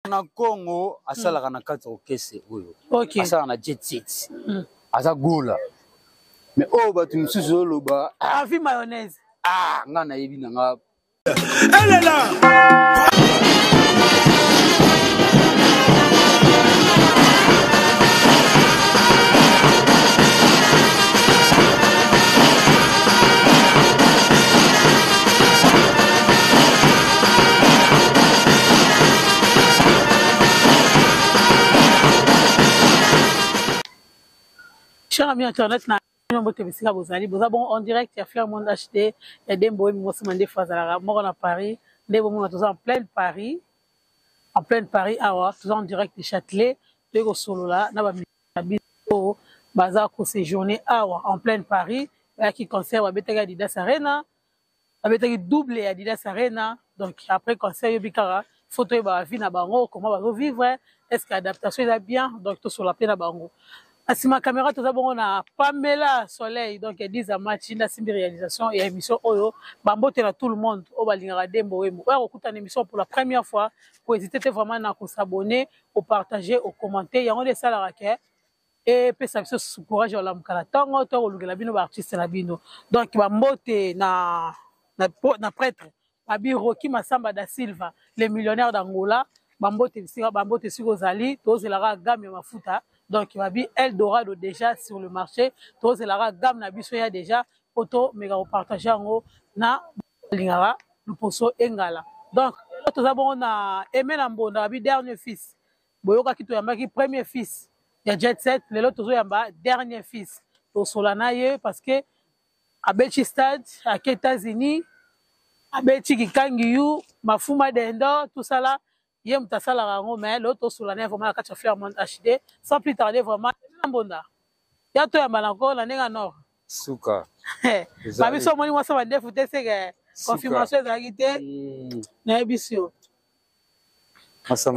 Na Congo asalaka na kati ya orchestre oyo. Okay. Asalaka na Jet Set. Aza gola. Mais oyo bato mosusu oloba ah, avi mayonnaise. Ah, nga nayebi na nga. Elela. Cher ami internet na bino mbote bisika bozali boza bongo en direct ya Flair Monde HD ya Dembo Wembi mwasi mandefu azalaka moko na Paris nde bomona toza en pleine Paris en pleine Paris awa toza en direct de Châtelet toyei kosolola na ba na biso baza ko séjourner awa en pleine Paris bayaki concert babetaki Adidas Arena babetaki double ya Adidas Arena donc après concert yobi kaka faut toyeba ba vie na bango comment bazo vivre est-ce que adaptation eza bien donc tosola mpe na bango na nsima caméra toza bongo na Pamela Soleil donc Ediza Machi nde asimbi réalisation ya émission oyo bambote na tout le monde oyo balingaka Dembo Wembo oyo akokutana émission pour la première fois kohésite te vraiment na kosabonner opartage okommente yango nde esalaka ke epesa biso susu courage ya kolamuka na ntongo to kolukela bino baartiste na bino donc bambote na prêtre babi Rocky Masamba da Silva le millionnaire d'Angola bambote bisika bambote esika ozali tozelaka gamme ya mafuta donc babi Eldorado déjà sur le marché tozelaka gamme na biso ya déjà po tomeka kopartage yango na balingaka loposo engala donc toza bongo na Aime na Mbonda babi dernier fils boyokaki toyambaki premier fils ya Jet Set lelo tozoyamba dernier fils tosola na ye parce que abeti stade ake États-Unis abeti kikangiyu mafuma dendo tout ça là ye moto asalaka yango mais lelo tosola na ye vraiment na kati ya Flair Monde HD sans plus tarder vraiment na Mbonda ya toyamba na ko na ndenge ya nord suka babiso omoni mwasi mandefu te seke confirmation ezalaki te nayebisi yo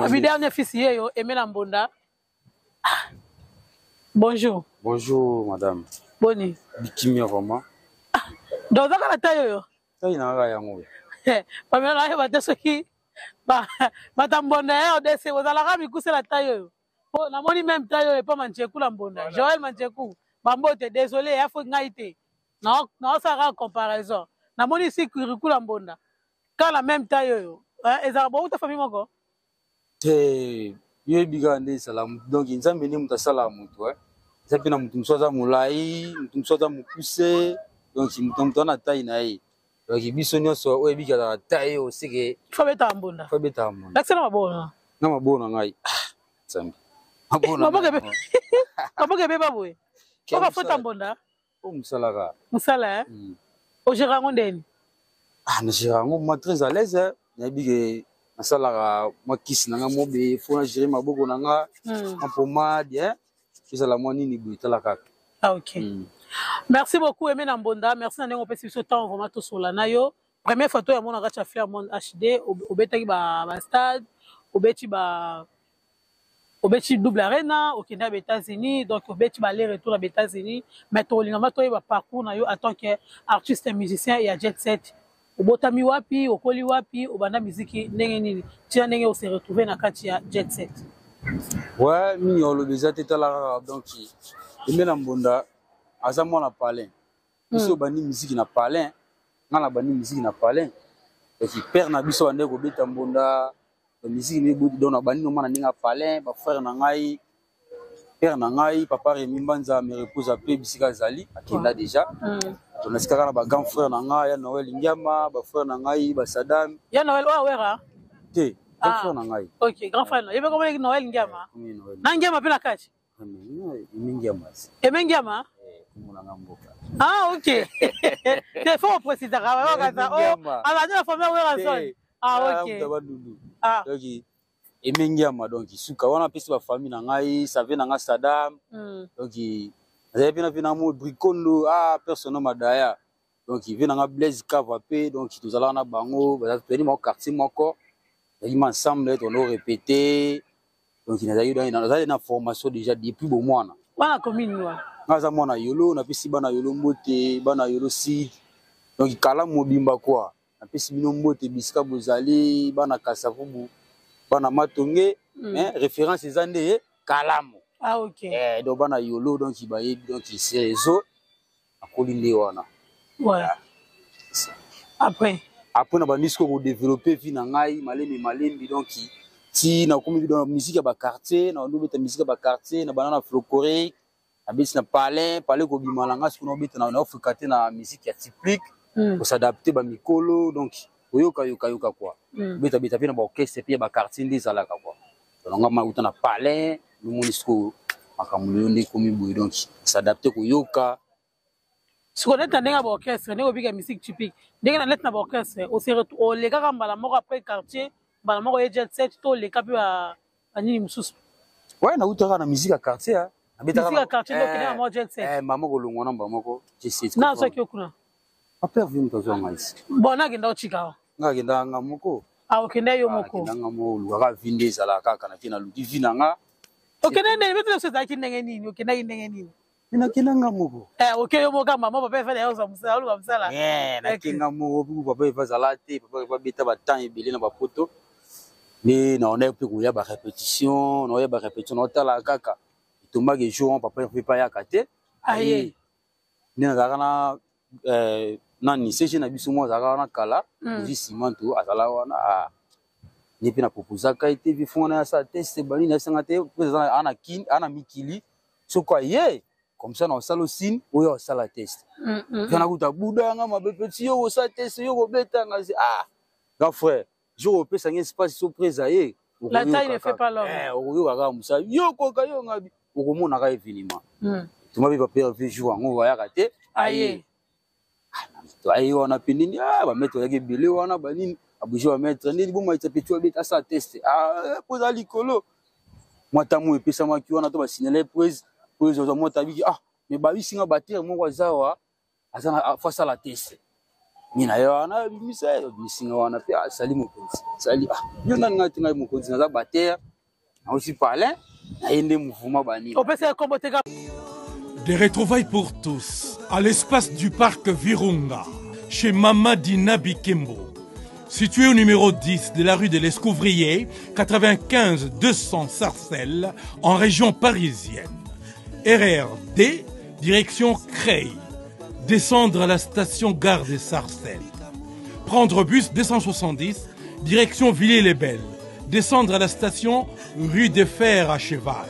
abi dernier fils ye yo Aime na Mbonda. Ah. Bonjour. Bonjour madame. Boni. Bikimia vraiment. Ah. Donc oza kaka taille oyo? Taille na kaka yango. Pamela nayeba te soki bata Mbonda ya RDC bozalaka mikuse na taille oyo. Po namoni même taille oyo epa Mancheku na Mbonda. Joël Mancheku. Bambote désolé ya fo ngai te. Naosala kaka comparaison. Namoni si Kirikula Mbonda. Kaka na même taille oyo. Ezalaka bouta famille moko? Te, yoyebi kaka nde ezala donc nzambe nde moto asalaka moto eza mpe na moto mosusu aza molai moto mosusu aza mokuse donc moto moto aza na taille na ye donc biso nyonso oyo ebiki azala taille oyo seke fo abetaka mbonda fo abetaka mbonda lakisa na maboko na na maboko na ngai nzambe maboko ebeba boye okafota mbonda oyo mosala kaka mosala ogere yango ndeni ah na gère yango moi très à l'aise nayebi ke nasalaka mwa kisi na nga mobe fo na gérer maboko na nga mwa pomade ezala mwa nini boye tala kaka ah, ok merci beaucoup Aime na Mbonda merci na ndenge opesi biso temps vraiment tosola na yo première fois toya mona kati ya Flair Monde HD obetaki ba stade obeti ba obeti double arena okende ya baétats-unis donc obeti ba aller retour na baétats-unis mais tokolinga ma toyeba parcours na yo en tant que artiste musicien ya Jet Set obotami wapi okoli wapi obanda miziki ndenge nini tina ndenge ose retrouve na kati ya Jet Set ouais mingi olobi eza te tala kaka donc Aime na Mbonda aza mwana palin biso obandi miziki na palin nga na bandi miziki na palin donc père na biso bandeki kobeta mbonda miziki nde donc na bandi nomana ndenge ya palin bafrère na ngai père na ngai papa Remi Mbanza me repose ape bisika azali akenda déjà donc nasikaka na bagrand frère na ngai ya Noël Ngiama bafrère na ngai basadam ya Noël oyo awera te grand frère na ngai ok grand frère yebe komona Noël Ngiama na Ngiama mpe na kati Aime Ngiama Aime Ngiama ah ok te faut oprécisaka wakasa o azali na famille Werrason ah ok ah donc Aime Ngiama donc suka wana apesi bafamille na ngai save na ngai Sadam donc nazali mpe na mpe na mo Brikondo ah personne madaya donc ve na nga Blaise Kava mpe donc tozalaka na bango tozali moko quartier moko tozalaki ma ensemble tondo répété donc nazali nazali na formation déjà depuis bomwana wana commune wana nga aza mwana Yolo napesi bana Yolo mbote bana Yolo sud donc kala mobimba quoi napesi bino mbote bisika bozali bana Kasavubu. Bana Matonge, mais référence eza nde Kalamu. Ah, ok. Eh, donc bana Yolo, donc bayebi, donc Cerezo akoli nde wana. Ouais. Après? Après na bandi sikoyo kodévelopper vie na ngai malembe malembe, donc ti nakomi dans musique ya baquartier, na bandi obeta musique ya baquartier, na banda na folklorique, nabeti na palin palin, kobima na ngai sikoyo naobeta na Afrika te, na musique ya typique, kos'adapter bamikolo, donc koyoka yoka yoka quoi, betabeta mpe na baorchestre mpe ya baquartier nde ezalaka quoi. Donc nga mauta na palin, nomoni sikoyo makambo lelo nde ekomi boye, donc s'adapter, koyoka. Sikoyo neti na ndenge ya baorchestre, ndenge obika musique typique, ndenge na neti na baorchestre, olekaka mbala moko après quartier, mbala moko ye jet set, to oleka mpe banini mosusu? Ouais, nautaka na musique ya quartier. Musique ya quartier nde okende na moko jet set? Mama kolongwa na mbala moko jet set. Na azwaki yo kuna? Papa Hervé moto azwa ngai. Bon, nakenda otika wa? Nga akenda nga moko. Ah, okenda yo moko? Akenda nga moko, olukaka vie nde ezalaka kaka na te, naluki vie na nga. Okende ndenge bete biso ezalaki ndenge nini? Okendaki ndenge nini? Me nakenda nga moko. Oke yo moko, mama papa Hervé naye ozwa mosala, oluka mosala. Nakenga moko puku papa Hervé azala te. Papa Hervé abeta batemps ebele na bapoto nde naona mpe koya barépétition, naoya barépétition, naotala kaka etombaki jour wana papa Hervé mpe ayaka te. Aye. Nde nazalaka na nani, CG na biso moko azalaka wana kala, Ozi Simanto azala wana. Nde mpe naproposaka ye te vifunga na ye asala test banini, ayebisanga te mpo aza na Kini, aza na mikili, soko aye comme ça na osala osine oyo osala test. Mpe nakuta buda yanga mabe petit, yo kosala test, yo kobetanga se ah grand frère, jour opesanga espace so presa ye. La taille ne fait pas l'homme. Okoyoka kaka mosala, yo koka yo ngabi, okomonaka événement. Tuma mpe papa Hervé jour yango ayaka te. Aye. Aye wana mpe nini, bamaître azalaki ebele wana, banini abouge, bamaître ndeni bomaita petit abeta asala test po eza likolo mwa ntango epesamaki wana to basignale prise prise, ozwa mwa tabiki, ah mais babisinga batteur moko aza wa, aza na faut asala test mi na ye wana, abimisa abimisinga wana mpe asali mokonzi asali, ah yo nani? Ngai te, ngai mokonzi naza batteur, nausi palin na ye nde mouvement banini. Opesa ye kombo te? Des retrouvailles pour tous à l'espace du parc Virunga, chez Mama Dina Bikembo. Situé au numéro 10 de la rue de l'Escouvrier, 95 200 Sarcelles, en région parisienne. RRD, direction Creil. Descendre à la station gare de Sarcelles. Prendre bus 270, direction Villiers-les-Belles. Descendre à la station rue des Fers à Cheval.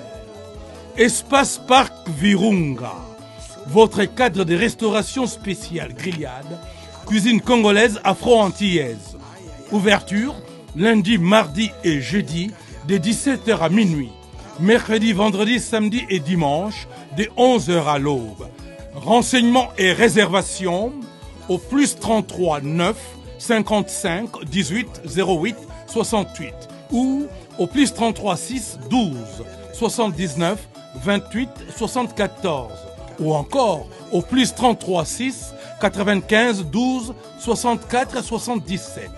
Espace Parc Virunga, votre cadre de restauration spéciale grillade, cuisine congolaise afro-antillaise. Ouverture lundi, mardi et jeudi de 17h à minuit. Mercredi, vendredi, samedi et dimanche de 11h à l'aube. Renseignements et réservations au plus 33 9 55 18 08 68 ou au plus 33 6 12 79 28 74 ou encore au plus 33 6 95 12 64 77.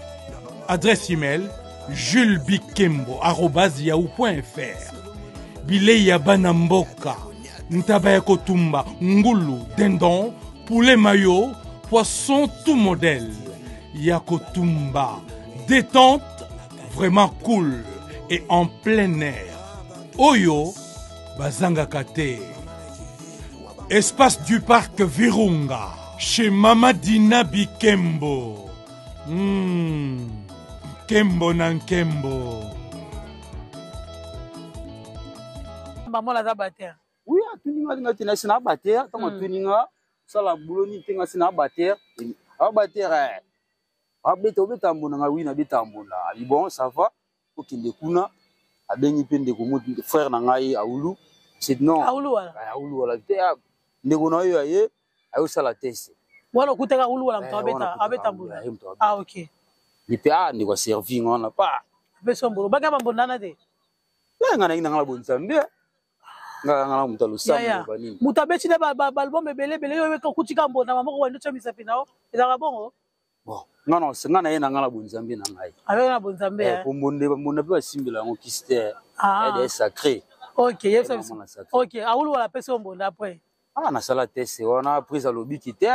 Adresse email julesbikembo.yahoo.fr. Bilei ya bana mboka, ntaba ya kotumba, ngulu, dindon, poulet mayo, poisson tout modèle ya kotumba, détente vraiment cool et en plein air, oyo bazangaka te. Espace du parc Virunga, chez Mama Dina Bikembo. Nkembo na nkembo. Mama aza batteur? Oui, atuni nga, nga te nasi na batteur. Ntango atuni nga osala boulot nini te, nga si na batteur, abatteur abeta, obeta mbonda? Nga oui, nabeta mbonda. Abi bon, ça va, okende kuna. Abengi mpe ndeko mo, frère na ngai Aulu, c'est non. Aulu wala? Aulu wala te, ndeko na oyo aye ayosala test. Wana okutaka Aulu wala, moto abeta, abeta mbonda? Ah, ok. Mpe ah, ndeko aservi nga wana pa. Apesi mbonda, obaki bambonda wana te? Nga nangi na nga na bonzambe, nga nga na moto alosambo banini. Moto abeti nde baalbum ebele ebele, yo okutika mbonda moko, wandi otya misapi na yo, ezalaka bongo? Bon, nga na nga na ye na nga na bonzambe na ngai. Ayo na bonzambe. Po mbonde, mbonda mpe basimbela yango kisi te, ede sacré. Ok, yebisa biso. Ok, Aulu wala apesi yo mbonda, après? Ah, nasala test wana, prise alobiki te,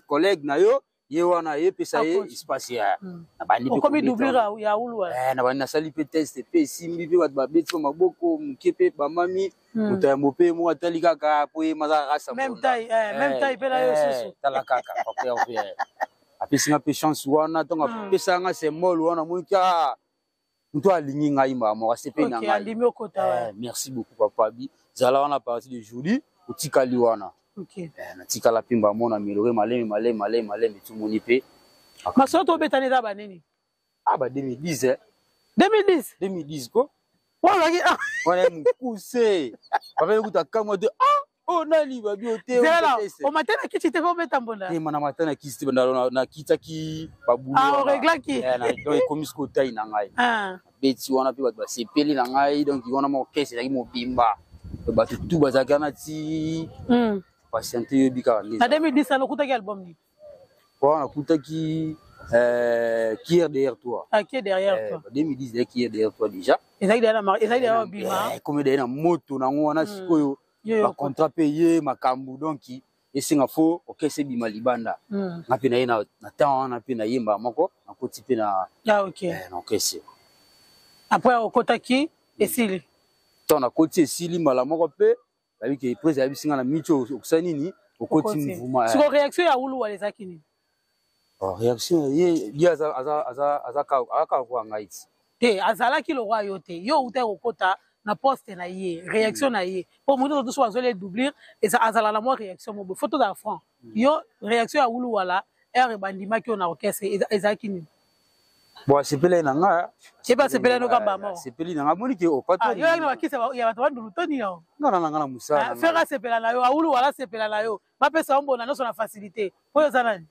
collègue na yo. Ye wana ye pesa ye espace ya hmm. na bandi pe okomi doublure ya ulu eh na bandi nasali pe test pe esimbi pe bato babeti ba maboko moke pe bamami hmm. moto ya mbope moko atali kaka po ye maza rasa même taille eh, même eh, taille pe na yo eh, susu tala kaka papa ya pe apesi nga pe chance wana ntango hmm. apesa nga symbole wana moni ka moto alingi ngai mbala moko asepeli na ngai eh, merci beaucoup papa bi zala wana partir de jeudi otikali wana okay. eh, natikala mpe mbala moko na améliore maleme maleme maleme maleme tumoni mpe masolo tobetani eza banini ah ba 2010 eh. 2010 2010 ko wana ozalaki ah. wana mokuse papa ekuta kamwa te ah oyo oh, nani babi ote zela omate na kiti te obeta mbonda te mana mata na kiti te banda na kitaki babulu ah oreglaki eh, na donc ekomi sikoyo tai na ngai ah. beti wana mpe bato basepeli na ngai donc wana moko kese ezalaki mobimba bato tu bazalaki wana ti hmm. patiente yoyebi kaka nde na 2010 wana okutaki album nini wana nakutaki euh, qui est derrière toi ah, qui est derrière euh, toi 2010 ezalaki qui est derrière toi déjà ezalaki derrière obima eh, ekomi derrière na moto nango wana hmm. sikoyo bacontrat mpe ye makambo donc esenga fo okese ebima libanda hmm. nga mpe naye na temps wana mpe nayemba moko nakoti mpe na ah, okay. eh, na okese après okotaki esili ntango nakoti esili mbala moko mpe bayebi ke prise ayebisi nga na miti okosala nini okoti mouvement siko réaction ya wulu wala ezalaki nini oh, réaction ye ye aza aza aza aza kaka kwa ngai ti te azalaki lokwa yo te yo outaki kokota na poste na ye réaction na ye mpo moto nyonso azoli edoublire azala na mwa réaction mobo fo tozala franc mm. yo réaction ya wulu wala heure bandimaki yo na orchestre ezalaki nini bon asepelaki na nga ye mpe asepelaki noka bamo asepeli na nga amoni ke opato oh, ah, yo yaki na bakisi ya bato bandulu to nini yango nga na nga na mosala ah, fere asepela na yo awulu wala asepela na yo bapesa yo mbona nyonso na facilité mpo yo oza nani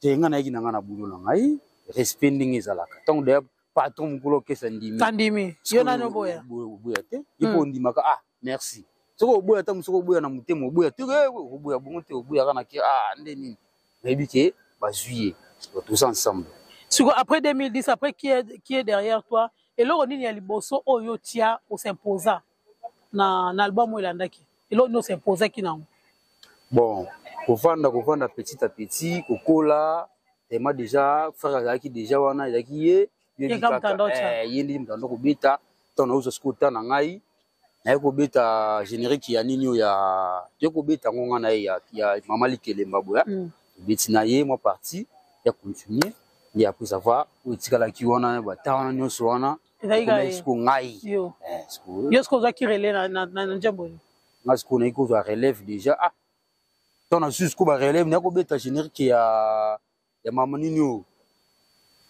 te nga nayaki na nga na bulo na ngai respect ndenge ezalaka ntango daya patron mokolo okesa ndimi andimi yo nani oboya oboya te ye mpo hmm. ondimaka ah merci soki oboya ata mosoki oboya na motema oboya te eh, oboya bongo te oboyaka na ke ah nde nini nayebi ke bazwi ye toza ensemble siko après 2010 après qui est, qui est derrière toi eloko nini ya liboso oyo otia osimposa na, na album oyo elandaki eloko nini osimposaki nango bon kovanda kovanda petit à petit kokola tellement déjà frère azalaki déjà wana ezalaki ye ye nde moto ando kobeta ntango naozwa sikoyo ta na ngai naye kobeta générique ya nini oyo ya toye kobeta yango nga na ye ya, ya mama likelemba boya mm. tobeti na ye mwa partie ya continue nde après avoir oyo etikalaki wana bata wana nyonso wana siko ngai yo eh, siko ozwaki relais na nzembo nga sikoyo nayi kozwa relève déjà ah ntango nasusu sikoyo barelève naye kobeta générique ya ya mama nini oyo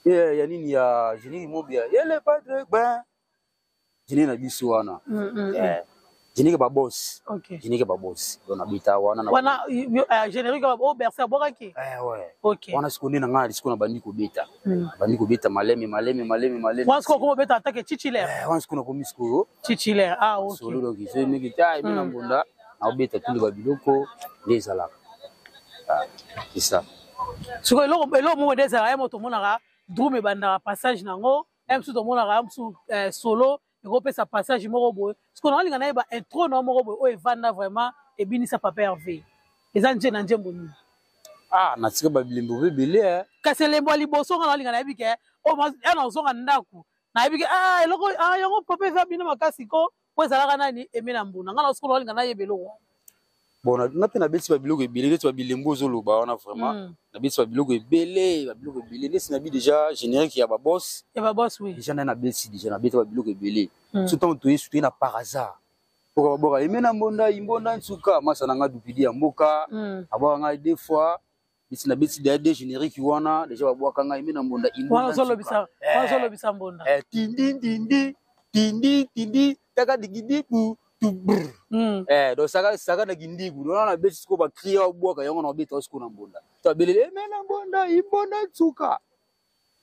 eh, ya nini ya générique mobia yele padre ben générique na biso wana mm, mm, mm. eh, générique ba boss okay. générique ba boss donc nabeta wana wana euh, générique oyo oh, bercy abwakaki eh, ouais. okay. wana sikoyo nde na ngai sikoyo nabandi kobeta mm. nabandi kobeta maleme maleme maleme maleme wana sikoyo okoma obeta atake chichiler eh, wana sikoyo nakomi sikoyo chichiler ah, okay. solo donc soki ndenge te emi na mbonda naobeta tuli babiloko nde ezalaka ah, c'est ça sikoyo eloko eloko moko nde ezalaka ye moto omonaka drum ebandaka passage na yango ye mosusu tomonaka ye mosusu eh, solo ekopesa passage moko boye sikoyo naolinga nayeba intro na yo moko boye oyo evanda vraiment ebinisa papa herve eza nje na nzembo nini ah natika babilembo mpe ebele eh. kasi elembo ya liboso nga naolinga nayebi ke oyo ya nazonga ndako nayebi ke ah eloko ah yango papa eza bino makasi ko po ezalaka nani eme na mbuna nga na sikoyo naolinga nayeba eloko wana bon nga mpe nabeti babiloko ebele neti babilembo ozoloba wana vraiment mm. nabeti babiloko ebele babiloko ebele neti nabi déjà générique ya babos ya babos oui déjà nde nabeti déjà nabeti babiloko ebele mm. so ntango toye toye na par hasard mpoka babwaka eme na mbonda imbonda nsuka masa na nga dupidi ya mboka mm. abwaka ngai deux fois neti nabeti deja de générique wana deja babwaka ngai me na mbonda ozolobisa mbonda eh, tindi tindi tindi tindi taka digidiku tu brr mm. eh, donc saka saka na gindiku donc wana nabeti sikoyo bakri babwaka yango na babeta sikoyo na mbonda to abelele eme na mbonda imbonda nsuka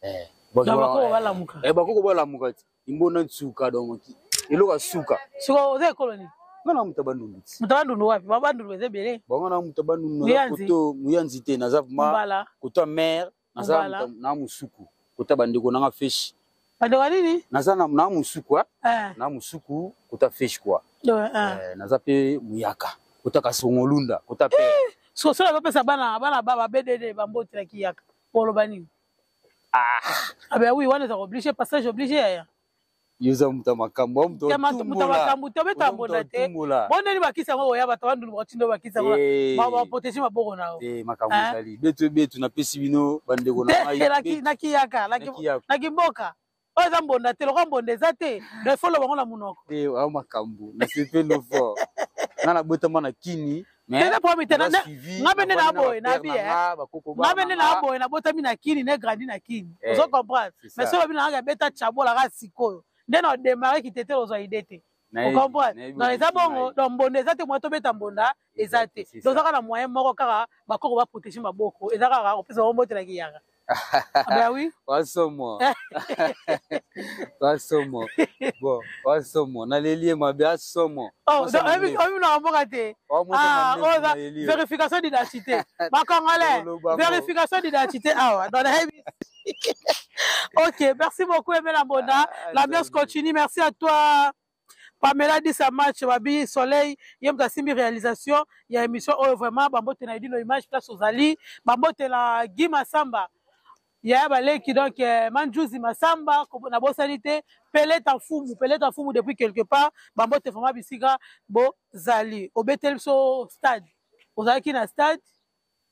eh, bakoko balamuka ti imbonda nsuka donc eloko ya suka sikoyo oza ekolo nini nga na moto ya bandundu ti moto ya bandundu wapi ba bandundu eza ebele bango na moto ya bandundu naza koto muyanzi te naza ma koto ya mare naza na mosuku kota bandeko nanga feshi bandeko nini naza na mosuku eh. na mosuku kota feshi kua eh, naza mpe muyaka kota kasongolunda kota pe eh, soso nazopesa bana bana ba babedede bambotelaki yaka. Oloba nini? Ah, ah ben oui, wana ezaka obligé, passage obligé yaya. Yo oza moto ya makambo, moto ya makambo te, obeta mbonda te. Bondeni bakisi yango, oya bato bandulu bakotinda bakisi yango, baprotege maboko na yo. Te, makambo ezali betu betu. Napesi bino bandeko na ngai nakiyaka nakimboka oyo eza mbonda te, lokola mbonda eza te, donc ifo loba ngo na monoko. Te, ayo makambo nasepeli fort. Nga nabotama na Kini. Eza problème te. Nga mpe nde na boye na bi, nga mpe nde na boye, nabotami na Kini, ne grandi na Kini, ozo comprendre? Mais soki obi nanga beta chabola kaka sikoyo nde na odémarre kitete, ozwa idée te, ocomprendre? Donc eza bongo. Donc mbonda eza te, moyen tobeta mbonda eza te. Donc eza kaka na moyen moko kaka, bakoko baprotege maboko, eza kaka kopesa bango mbotelaki yaka. Ben oui. Wasomo, wasomo, bon, wasomo, naleli ye mabe, asomo. Oyebi na mboka te, vérification d'identité, bacongolais, vérification d'identité awa. Donc nayebi. Ok, merci beaucoup, Emela Mbonda. L'ambiance continue. Merci à toi, Pamela Disa Match Babi Soleil, ye moto asimbi réalisation ya émission oyo. Vraiment, bambote na Edino Image, place ozali. Bambote na Guy Masamba, yaya baleki, donc Manjuzi Masamba, nabosani te Peleta Mfumu, Peleta Mfumu depuis quelque part. Bambote vraiment bisika bozali. Obeteli biso stade, ozalaki na stade,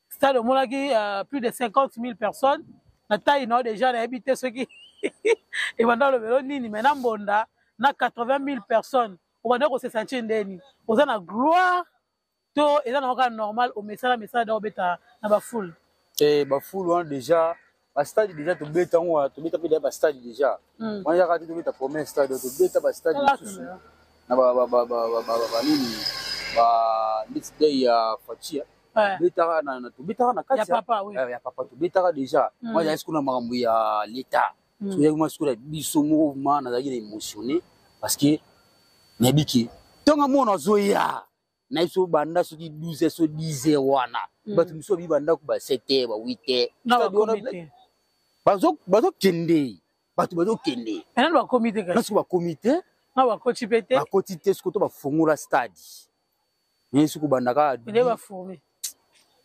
stade omonaki plus de 50 000 personnes na taille na yo. Déjà nayebi te soki ebanda olobelo nini, mais na mbonda na 80 000 personnes, obanda kose sentir ndeni? Oza na gloire to eza nango kaka normal, omesala mesala da obeta na bafoule? Eh, bafoule wana déjà, bastade déjà tobeta yango, tobeta mpe déjà bastade déjà wana yaka te. Tobeta premier stade, tobeta bastade mosusu na banini, ndeti dei ya Fatia, tobetaka na kati ya papa, tobetaka déjà. Wana ezali sikoyo na makambo ya l'État. Soyaki mwa sikoyo na biso moko, ma nazalaki na émotionné parce que nayebi ke ntongo mona azoya na biso banda soki 12 heures, so 10 heures wana, bato mosusu babi bandako ba 7 heures, ba 8 heures, bazokende, bato bazokende. Bakomi te. Soki bakomi te. Bakoti mpe te. Bakoti te. Soki to bafongola stade, mais soki obandaka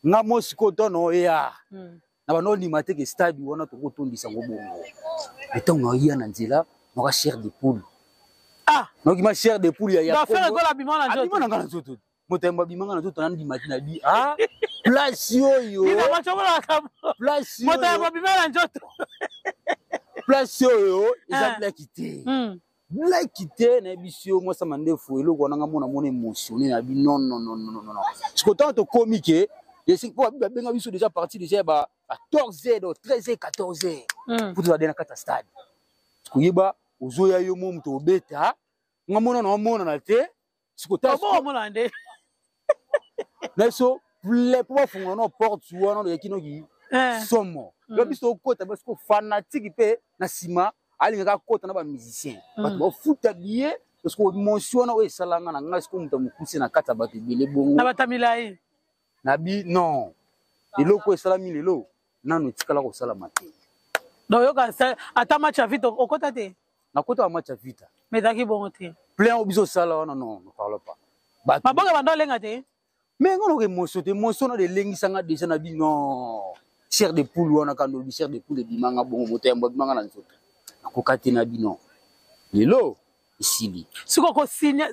nga mo sikoyo tono oya na bando ondima te ke stade wana tokotondisa yango bongo. Ntango naoya na nzela, noka chair de poule. Ah, nokima chair de poule ya abima na nga na nzoto, moto yambo abimanga na nzoto, nandima te na bi ah place oyo, place moto yambo abima na nzoto. Place oyo eza blague te, blague te. Nayebi si yo mwasa mandefu, eloko wana nga mona mona émotionné na bi non, non, non, non, non. Siko ntango tokomi ke mpo babenga biso déjà parti déjà ya ba 14 heures, 13 heures, 14 heures po tozala na kati ya stade. Koyeba ozoya yo mo moto obeta, nga mona na omonana te. Sikoomona nde na biso ple mpo bafungola na porte wana, oyaki noki somo yo. Biso okota siko fanatique mpe na nsima alingaka akota na bamusicien, bato bafuta billet, parce que émotion wana oyo esalanga na ngai sikoyo, moto ya mokuse na kati ya bato ebele bongo. Na bato ya milai. Nabi non, eloko oyo esalami lelo nano etikala kosalama te. Donc yoka, ata match ya Vita okota te? Nakota match ya Vita. Mais ezalaki bongo te. Plein oyo biso osala wana, non, ne parle pas. Maboka banda olenga te. Mais nga noka émotion te, émotion na elengisanga déjà na bi non, chair de poule wana kando bi chair de poule ebimanga bongo, moto yambo abimanga na nzoto, nakoka te na bino, lelo esili. Sikoyo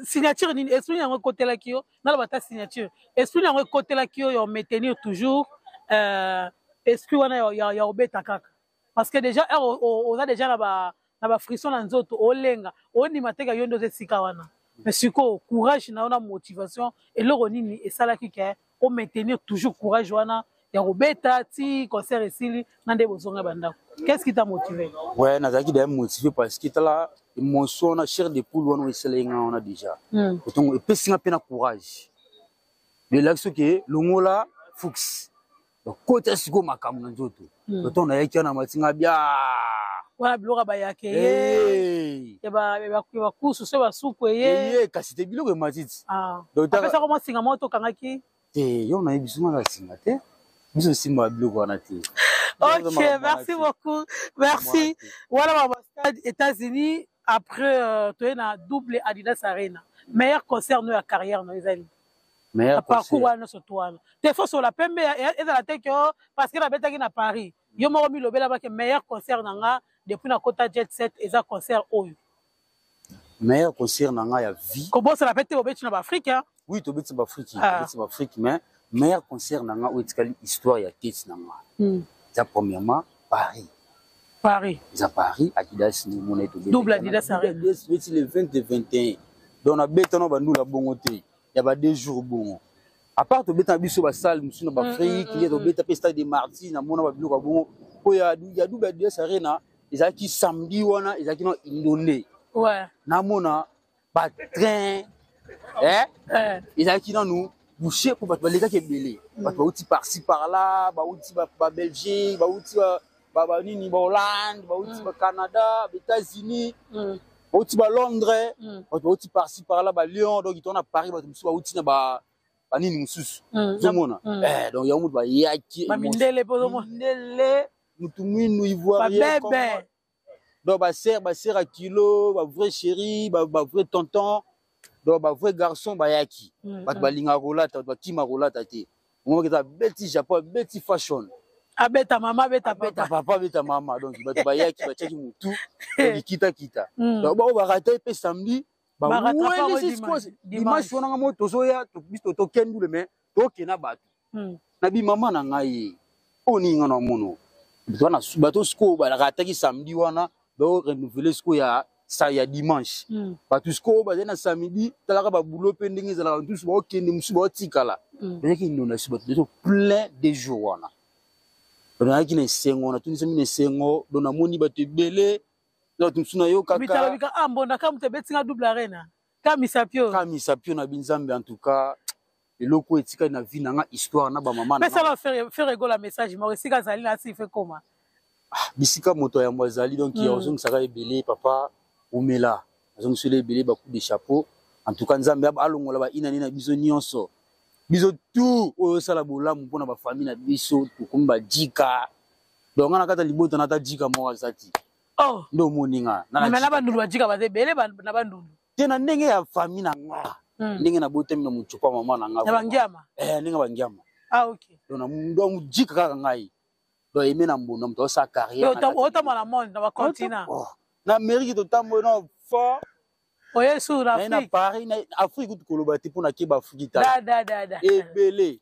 signature nini, esprit yango ekotelaki yo? Naloba ata signature, esprit yango ekotelaki yo ya maintenir toujours esprit wana ya obeta kaka? Parce que déjà heure oza déjà na bafrisson na nzoto, olenga, ondima teka yo nde oza esika wana. Mais sikoyo courage na yo na motivation, eloko nini esalaki ke omaintenir toujours courage wana ya kobeta ti concert esili na nde bozonga bandako? Qu'est-ce qui t'a motivé? Ouais, nazalaki d'ailleurs motivé parce que tala, émotion wana, chair de poule wana esalaki nga wana déjà, otongo epesi nga mpe na courage, elaki soki longola fuchs bakota sikoyo makambo na nzoto. Otongo nayaki wana, matinga bia. Wana biloko bayake ye ya bakusu so basuku eye. Kasi te, biloko ematiti. Apesako mwa singa moko tokangaki. Te, yo nayebi biso nga singa te, biso osimbaka biloko wana te. Ok, merci beaucoup, merci. Wana ba stade États-Unis, après toye na double Adidas Arena. Meilleur concert no ya carrière no ezali? Na parcours wana nyonso to wana te, fo sola pembe ezala te ke oh, parce que nabetaki na Paris. Yo moko milobela bake meilleur concert na nga depuis nakota jet set eza concert oyo. Meilleur concert na nga ya vie. Kobosana pe te bobeti na baAfrique. Oui, tobeti na baAfrique. Ah. Tobeti na baAfrique, mais meilleur concert na nga oyo etikali histoire ya tete na nga eza premièrement Paris. Paris. Eza Paris, Adidas ndenge tobeti. Double Adidas Arena. Tobeti le 20 et 21. Donc nabeta na bandula bongo te ya ba 2 jours bongo. À part tobeta na biso basale mosusu na baAfrique, nde tobeta mpe Stade des Martyrs, namona babiloko ya bongo. Oyo ya double Adidas Arena ezalaki samedi wana, ezalaki na indonde. Namona batrain ezalaki nanu bouché mpo bato balekaki ebele. Bato bauti par-ci par-là, bauti baBelgique, bauti banini, baHollande, bauti baCanada, baÉtats-Unis, bauti baLondres, bato bauti par-ci par-là, baLyon. Donc to na Paris bato mosusu bauti na banini mosusu, ozomona. Donc yango moto bayaki. Bamindele mpo ozomona. Mindele, mutu mwindu, ivoirien. Babebe. Donc basere ya kilo, bavrai chéri, bavrai tonton, donc bavrai garçon bayaki. Bato balingaka kolata, bato bakima kolata te. Omomaki eza abeti Japon, abeti fashion. Abeta mama, abeta. Abeta papa, abeta mama. Donc bato bayaki, batiaki motu kitakita. Donc bao barata mpe samedi, bawelisi dimanche wana. Nga mo tozoya biso tokendule, mais tokenda bato na bimama na ngai oyo nini nga na mono bato sikoyo barataki samedi wana, baorenouveler sikoyo ya sa ya dimanche. Bato sikoyo bazali na samedi, talaka babulo mpe ndenge ezalaka, mosusu baokende, mosusu baotikala. Bazalaki inondation, bato bezo plein 2 jours wana. Nazalaki na esengo, natunisami na esengo. Donc namoni bato ebele, bato mosusu nayokaka. Mitalobika ah, mbonda ka moto ebetinga double arena ka misapio. Ka misapio na binzambe. En tout cas eloko oyo etikali na vie na nga, histoire na bamama. Pesala Ferre Gola message moko esika azali na asi fe koma. Bisika moto ya yambo azali, donc ozongisaka ebele. Papa, omela, azongisela ebele, bacoup de chapeau. En tout cas Nzambe alongola bainani na biso nyonso, biso tout oyo osala bolamu mpona bafamille na biso, tokomi bajika. Donc nga na kati ya libota na ata jika moko aza ti. Oh. Nde omoni nga. Na Bandundu bajika baza ebele na Bandundu. Te, na ndenge ya famille na nga, ndenge nabotami na mocupa mama na nga. Na bangiama. Eh, ndenge bangiama. Ah, ok. Donc mojika kaka ngai. Donc eme na mbonda moto aosala carrière. Otambola na monde, na bacontinent. Oh. Na Amérique totambola na fort. Oye sur na na Paris, na Afrique kutu koloba te mpona keba Afrique, tala ebele.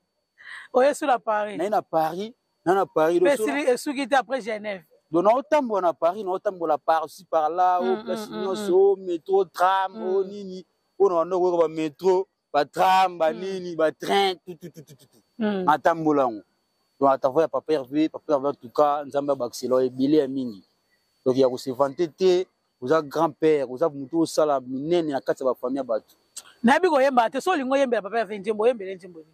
Oye sur na Paris. Naye na Paris, na Paris. Esuki te, après Genève. Donc naotambola na Paris, naotambola par-ci par-là, o place nyonso, o métro, tram, o nini, oyo na bando koyoka bamétro, batram, banini, batrain, tututututu, natambola yango. Donc atavo ya papa Hervé, papa Hervé, en tout cas Nzambe abakisela ebele ya mingi. Donc ya kose vanter te, oza grand père, oza motu osala minene na kati ya bafamille ya bato. Nayebi koyemba te. So olingi oyembela papa Hervé nzembo, oyembele nzembo nini?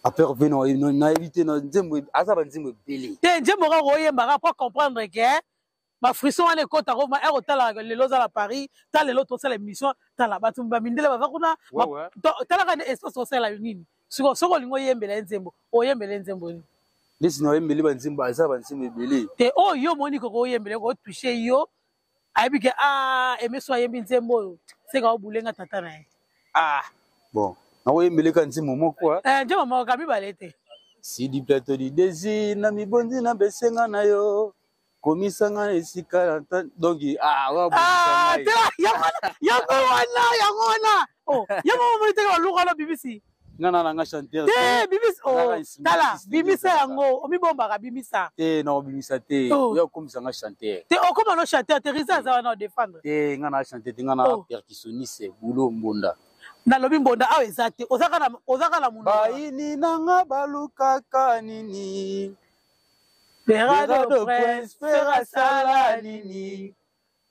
Papa Hervé, nayebi te nzembo, aza banzembo ebele. Te, nzembo kaka oyembaka po comprendre ke bafrisson wana ekɔtaka ere otalaka lelo oza na Paris. Ta lelo tosala émission, tala bato bamindele baza kuna, talaka nde espace osala nini. Siko soki olingi oyembela ye nzembo, oyembela ye nzembo nini? Ndesi na oyembeli banzembo, aza banzembo ebele. Te, oyo yo omoni koko oyembela kotouche yo, ayebi ke a emeso ayembi nzembo oyo seka obulenga tata na ye. Ah bon, nakoyembeleka nzembo moko. Nzembo moko ka mibale te. Sidi plateau du désir na mibondi na besenga na yo, komisanga esika. Donc ah, yango wana, yango wana, oh, yango omoni teke baluka wana bibisi. Nga na nanga chanteur. Te, bibisi, oh, tala, bimisa yango, omibombaka, bimisa. Te, na obimisa te. Oya okomisanga chanteur. Te, okoma no chanteur te, Riza aza wana odefendre. Te, nga na chanteur te, nga na percussionniste, boulot mbonda. Nalobi mbonda awa eza te, ozaka na monoko. Bayini nanga balukaka nini? Berado Prince. Ferre asala nini?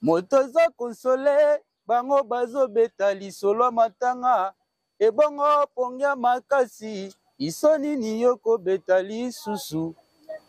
Moto aza konsole bango, bazobeta lisolo ya matanga, ebongo pongia makasi iso nini yo kobeta lisusu.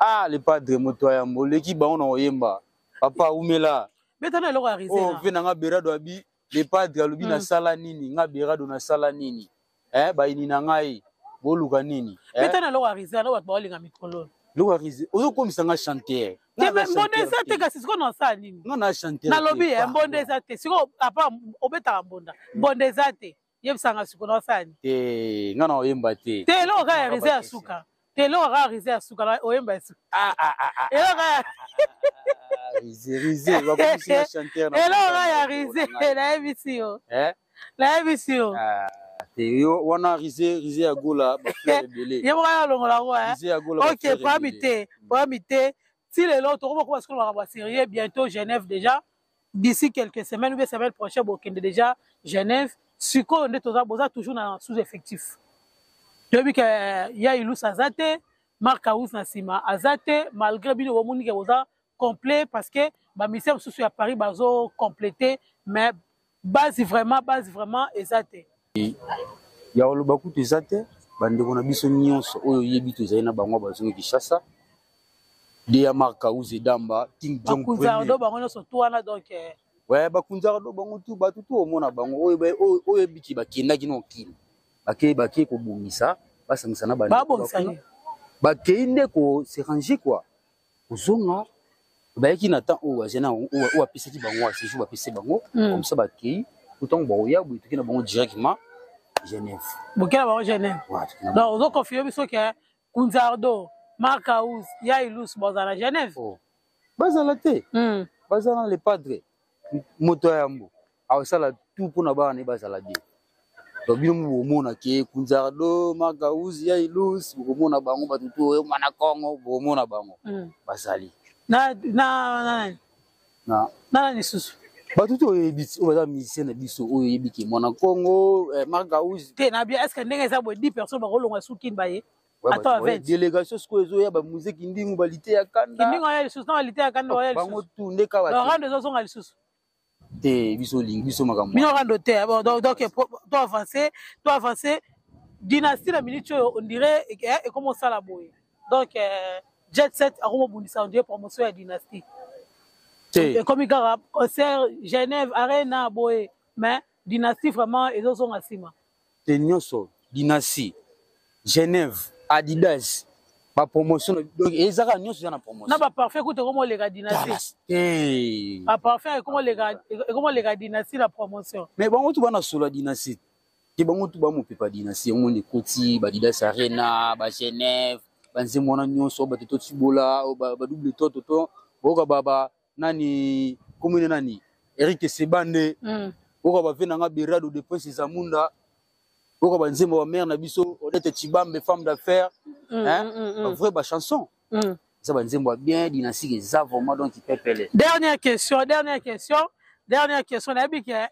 Ah, le padre, moto ya yambo oleki bango na koyemba. Papa, umela. Beta na eloko ya Rizena. Oh, ve nanga Berado abi le padre alobi nasala nini? Nga Berado nasala nini? Eh, bayini na ngai boluka nini? Eh? Beta na eloko ya Rizena bato baolinga mikolo. Eloko ya Rizena, ozokomisa nga chanteur. Te, mbonda eza te, kasi sikoyo nasala nini? Nga na chanteur. Nalobi mbonda eza te. Sikoyo apa obetaka mbonda, mbonda eza te. Yebisanga siko na osala nini? Te, nga na oyemba te. Te, eloko kaka ya rise ya suka. Te, eloko kaka rise ya suka na oyemba ya suka. Ah, ah, ah, ah. Eloko kaka Rise, rise, bakomisi nga chanteur na eloko kaka ya rise, nayebisi yo. Eh? Nayebisi yo. Ah, te yo wana rise, rise ya Gola, ba fleur ebele. Ye moko alongola yango, eh? Rise ya Gola, ba Ok, fleur problème ebele. te, problème te. Ti lelo tokoma koma sikoyo makambo ya sérieux, bientôt Genève déjà. D'ici quelques semaines ou bien semaine prochaine bokende déjà Genève. Sikoyo nde toza boza toujours na sous-effectif. Toyebi ke ya Ilus aza te, Marc House na nsima aza te, malgré bino bomoni ke boza complet parce que ba musiciens mosusu ya Paris bazo compléter, mais base vraiment eza te. Ya koloba kutu eza te, bandeko na biso nyonso oyo oyebi tozali na bango bazongi Kinshasa. Deya Marc House Edamba, King Jong Bakunzardo premier. bango nyonso tu wana donc Ouais, bakunzardo bango tu, bato tu omona bango oyo oyo oyo ebiki bakendaki na okili. Bakei bakei kobongisa, basangisa na bandeko Babongisa bakuna. nini? Bakei nde ko se ranger quoi. Kozonga bayaki na temps oyo bazali na oyo oyo apesaki bango ya séjour bapesi bango, comme ça bakei, ntango bakoya boye toke na bango directement Genève. Bokela bango Genève. Ouais, toke na Donc bango. ozo confirmer biso ke Kunzardo, Marc House, ya Ilus bazala na Genève. Oh. Bazala te. Bazala na le padre. Moto ya yambo. Awasala tout mpona bana ne bazala bien. Donc bino mo bomona ke Kunzardo, Marc House, ya Ilus, bokomona bango bato tu oyo mwana Kongo, bokomona bango. Bazali. Na na na Na na na lisusu. Bato tu oyo yebi oyo baza musicien na biso oyo yebi ke mwana Kongo, Marc House. Te na bien, est-ce que ndenge eza boye 10 personnes bakolonga suki baye? Ouais, Attends, bato, ouais, 20. délégation sikoyo ezoya ba musée Kindingu, ba lité ya kanda. Kindingu oya lisusu, na ba lité ya kanda oya Bango lisusu. tu nde kaka Donc, te. rando ezozonga lisusu. Te, biso olingi, biso makambo. Bino rando te, bon, donc, to avancer, to avancer. Dynastie na minute oyo, on dirait, eh, ekoma osala boye. Donc, Jet Set akoma obundisa, on dirait promotion ya dynastie. Te. Ekomi kaka concert Genève Arena boye, mais dynastie vraiment ezozonga nsima. Te nyonso dynastie Genève Adidas ba promotion donc ezaka nyonso eza na promotion. Na ba parfum kutu ekoma oleka dynastie. Te. Ba parfum ekoma oleka, ekoma oleka dynastie na promotion. Mais bango tu bana solo dynastie. Te bango tu ba mopepa dynastie omoni ekoti ba Adidas Arena, ba Genève, ba nzembo wana nyonso ba toto tibola, ba, ba double toto to, boka ba, ba nani komine nani Eric Sebande. Boka ba ve nanga Berado de Prince Zamunda. Boka ba nzembo ba mère na biso Odette Chibambe femme d'affaires. Hein? Ba vrai ba chanson. Ça ba nzembo bien dynastie eza vraiment donc pepele. Dernière question, dernière question, dernière question na yebi ke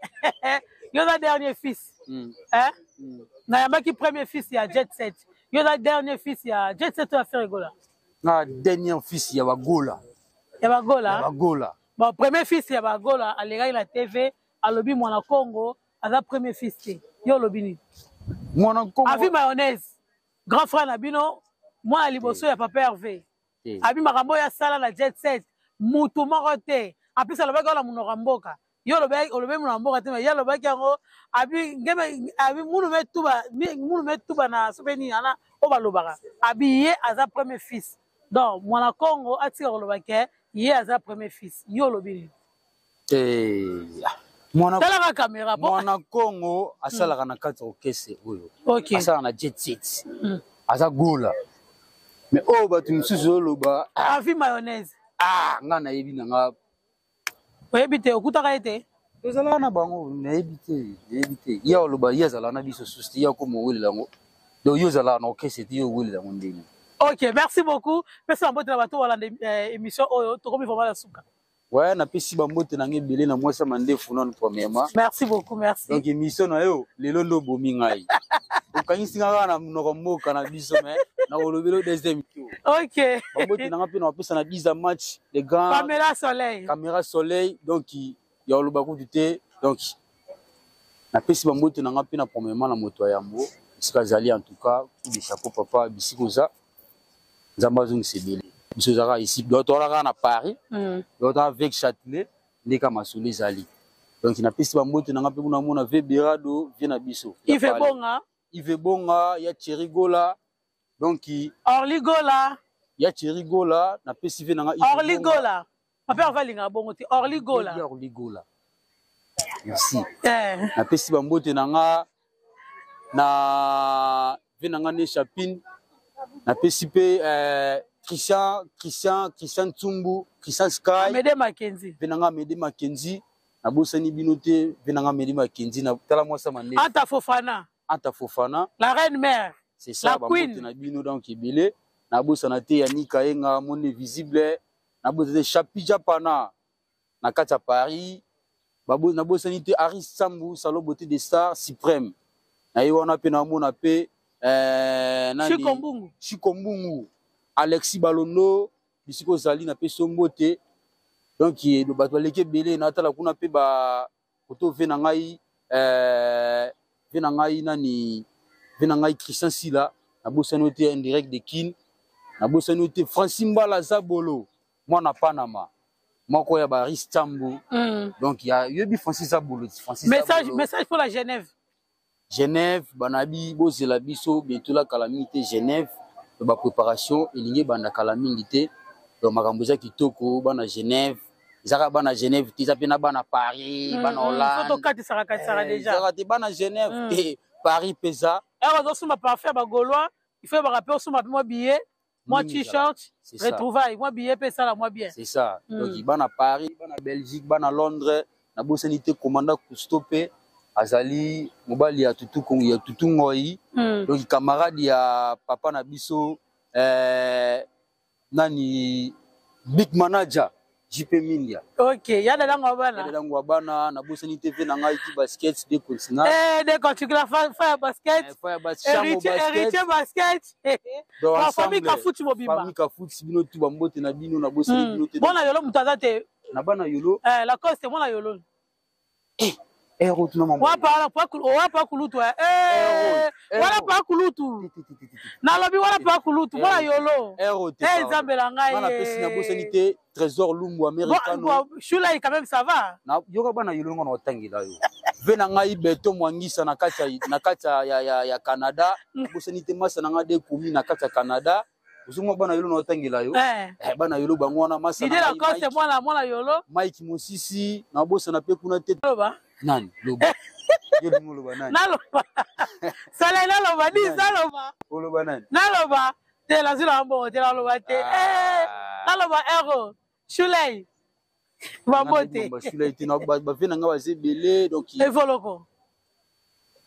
yo za dernier fils. Hein? Na yambaki premier fils ya Jet Set. Yo za dernier fils ya Jet Set ya Ferre Gola. Na dernier fils ya Bagola. Ya Bagola. Ya Bagola. Bon, premier fils ya Bagola alekaki na TV alobi mwana Congo aza premier fils te. Yo olobi nini? Mwana Congo. Avi mayonnaise. Grand frère na bino, mwana liboso ya papa Hervé. Te. Abi makambo ya sala na Jet Set, mutu moko te. En plus alobaki wana monoko ya mboka. Yo olobaki, olobaki monoko ya mboka te, mais ye alobaki yango, abi ngeme, abi munu me tuba, mi, munu me tuba na sope nini ana, oyo balobaka. Abi ye aza premier fils. Donc mwana Congo atika koloba ke ye aza premier fils. Yo olobi nini? Mwana Talaka caméra, po. Mwana Congo asalaka na kati ya orchestre oyo. Ok. Asalaka na Jet Set. Aza Gola. Mais oyo bato mosusu oloba, ah. Avi mayonnaise. Ah, nga nayebi na nga. Oyebi te, okutaka ye te? Tozalaka na bango, nayebi te, nayebi te. Ye oloba, ye azalaka na biso susu te, ye akoma owelela yango. Donc yo ozalaka na orchestre te, yo owelela yango ndenge. Ok, merci beaucoup. Pesa mbote na bato balanda, émission oyo, tokomi vraiment na suka. Ouais, napesi ba mbote na ngai ebele na mwasi ya mandefu nanu premièrement. Merci beaucoup, merci. Donc émission na yo lelo ndo bomi ngai. Okangisi nga kaka na monoko mboka na biso mais na kolobela deuxième tour. Ok. Ba mbote na nga pe na bapesa na 10 match les grands. Caméra Soleil. Caméra Soleil donc ya koloba kutu te. Donc napesi ba mbote na nga pe na premièrement na moto ya yambo bisika azali en tout cas coup de chapeau papa bisika oza. Nzambe azongisa ebele. Biso ezalaka ici, donc toalaka na Paris. Donc toza avec Châtelet, ndeka masolo ezali. Donc napesi ba mbote na nga pe kuna mona V Berado, vie na biso. Ya Yves Paris. Bonga. Yves Bonga, ya Thierry Gola. Donc Orly Gola. Ya Thierry Gola, napesi vie na nga Yves Orly Bonga. Gola. Papa va linga bongo te. Orly Gola. Ya Orly Gola. Merci. Napesi ba mbote na nga Na ve na nga ne Chapine. Napesi mpe eh, Christian Christian Christian Tsumbu, Christian Sky. Mede Mackenzie. Ve na nga Mede Mackenzie. Nabosani bino te, ve na nga Mede Mackenzie na tala mwasa mande. Anta Fofana. Anta Fofana. La reine mère. C'est ça, la queen. Na bino donc ebele. Nabosana te Yannick Kayenga, monde visible. Nabosana te Chapi Japana na kati ya Paris. Nabosani te Aris Sambu, salon beauté des stars suprême. Na ye wana pe namona pe nani Chico Mbungu. Chico Mbungu, Alexis Balondo, bisiko ozali na pe sombo te. Donc bato baleki ebele natala kuna pe ba koto ve na ngai ve na ngai nani ve na ngai Christian Sila, nabosani te en direct de Kin, nabosani te Francis Mbala Zabolo, mwana Panama. Moko ya ba Aris Tambu. Donc ya yebi Francis Zabolo, Francis Message, Zabolo. Message pour la Genève. Genève, banabi bozela biso bientôt la calamité Genève, ba préparation elingi banda calamité. Donc makambo eza kitoko bana Genève, ezaka bana Genève te, eza pe na bana Paris, bana Hollande. Faut tokatisaka katisaka déjà. Ezaka te bana Genève te, Paris pesa. Eh ozo suma parfait ba Gaulois, il faut ba rappeler suma pe moi billet. Moi Mingi t-shirt, c'est ça. retrouvailles, moi billet pe ça la moi bien. C'est ça. Donc bana Paris, bana Belgique, bana Londres, na bosani te commandant Cousteau pe azali mobali ya tutu Kongo, ya tutu Ngoi. Donc camarade ya papa na biso nani big manager JP Mindia. OK, ya de lango bana. Ya de lango bana na bosani TV na ngai ki basket de continent. Eh de continent fire basket. Eh, fire basket, Chango Héritier, basket. Héritier basket. Donc, La famille ensemble, Kafuti mobimba. Famille Kafuti bino tout ba mbote na bino na bosani bino te. Bona yolo mutaza te. Na bana yolo. Eh la coste mona yolo. Eh, eh route na mambo. Wa pa la pa kulu, wa pa kulutu eh. Eh, Eh, wala eh, pa kulutu. Ti, ti, ti, ti, ti, ti. Na lobi wala pa kulutu, mona Eh, yolo. Eh, route, Eh, pardon. Nzambe la ngai, Bana eh. pesi na bosani te Trésor Lumbu Americano. Bon, bon, Shula, quand même ça va. Na yoka bana yolo ngona otangela yo. Ve na ngai Beto Mwangisa na kati ya, na kati ya, ya, ya, ya Canada. Bosani te masa na ngai de komi na kati ya Canada. Ozongo bana yolo na otangela yo. Eh. Eh, bana yolo bango wana masa na Didé ngai Lacoste, Mike. mwana, mwana yolo. Mike Mosisi, na bosana pe kuna te. Loba. Nani? Loba. Yo lingo loba nani? Naloba. Sala naloba, di Nani? saloba. Oloba nani? Naloba. Te la zula mbongo, te naloba te. Ah. Eh, naloba ero. Shulei. Bambote. Ba Shulei te na ba ve na nga ba zebele donc Evoloko.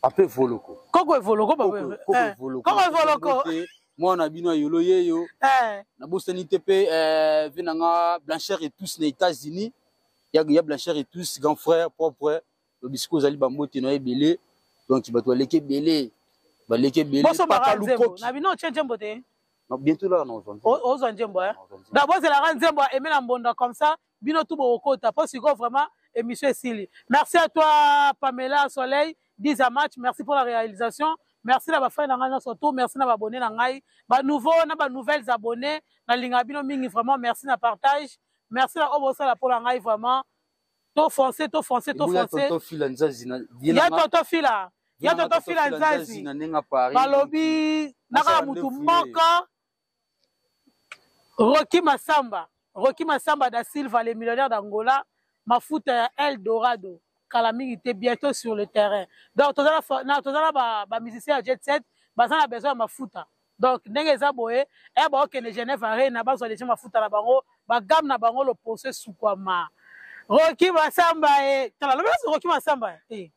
Ape Evoloko. Koko Evoloko ba. Koko, koko Eh. Evoloko. Koko Evoloko. Bambote. Mwana bino yolo yeyo. Eh. Na bosani te pe ve na nga Blanchard et tous na États-Unis. Ya ya Blanchard et tous grand frère propre. Le bisco zali bambote na ebele. Donc bato baleke ebele. Baleke ebele. Boso Paka bara nzembo. Lukoki. Na bino tchenche mbote. Non, bientôt là, non, on va Ozwa nzembo, hein. On va nzembo. D'abord, c'est la nzembo, aimer la mbonda comme ça. Bino tout bokota. Parce que vraiment, émission est sili. Merci à toi, Pamela Soleil, 10 à match. Merci pour la réalisation. Merci na ba frère na ngai surtout. Merci na ba abonnés na ngai. Ba nouveaux, na ba nouvelles abonnés. Na linga bino mingi vraiment. Merci na partage. Merci na obo sala pour la ngai vraiment. To foncé, to foncé, to Eboya foncé. tonton Fila Nzazi na, viens Ya na nga. tonton Fila. Viens Ya na nga tonton Fila tonton Fila Nzazi. Nzazi na ndenge Paris. Balobi, naka Mosala mutu ndefu ye. moko. Rocky Massamba. Rocky Massamba da Silva, le millionnaire d'Angola. Mafuta ya El Dorado. Kala mingi te bientôt sur le terrain. Donc, tozala fa-, na, tozala ba, ba musicien ya Jet Set, baza na besoin ya mafuta. Donc, ndenge eza boye, eh, ba okende Genève Arena, bazwa déjà mafuta na bango, ba gamme na bango lo pose sukwama. Rocky Massamba, eh. Tala, lobela so Rocky Massamba, eh.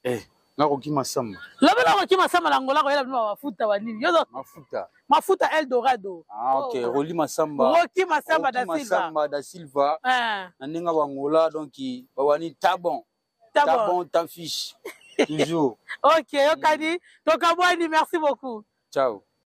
Eh, nga Rocky Massamba. Lobela Rocky Massamba na Angola, koyela bino mafuta wa nini? Yozo Mafuta. Mafuta El Dorado. Ah, ok. Oh. Rolly Massamba. Rocky Massamba Rocky da Silva. Massamba da Silva. Eh. Na ndenge ba Angola, donc, ba wani tabon. Tabon. Tabon, tan fiche. Toujours. Ok, Okadi. Donc, Abouani, merci beaucoup. Ciao.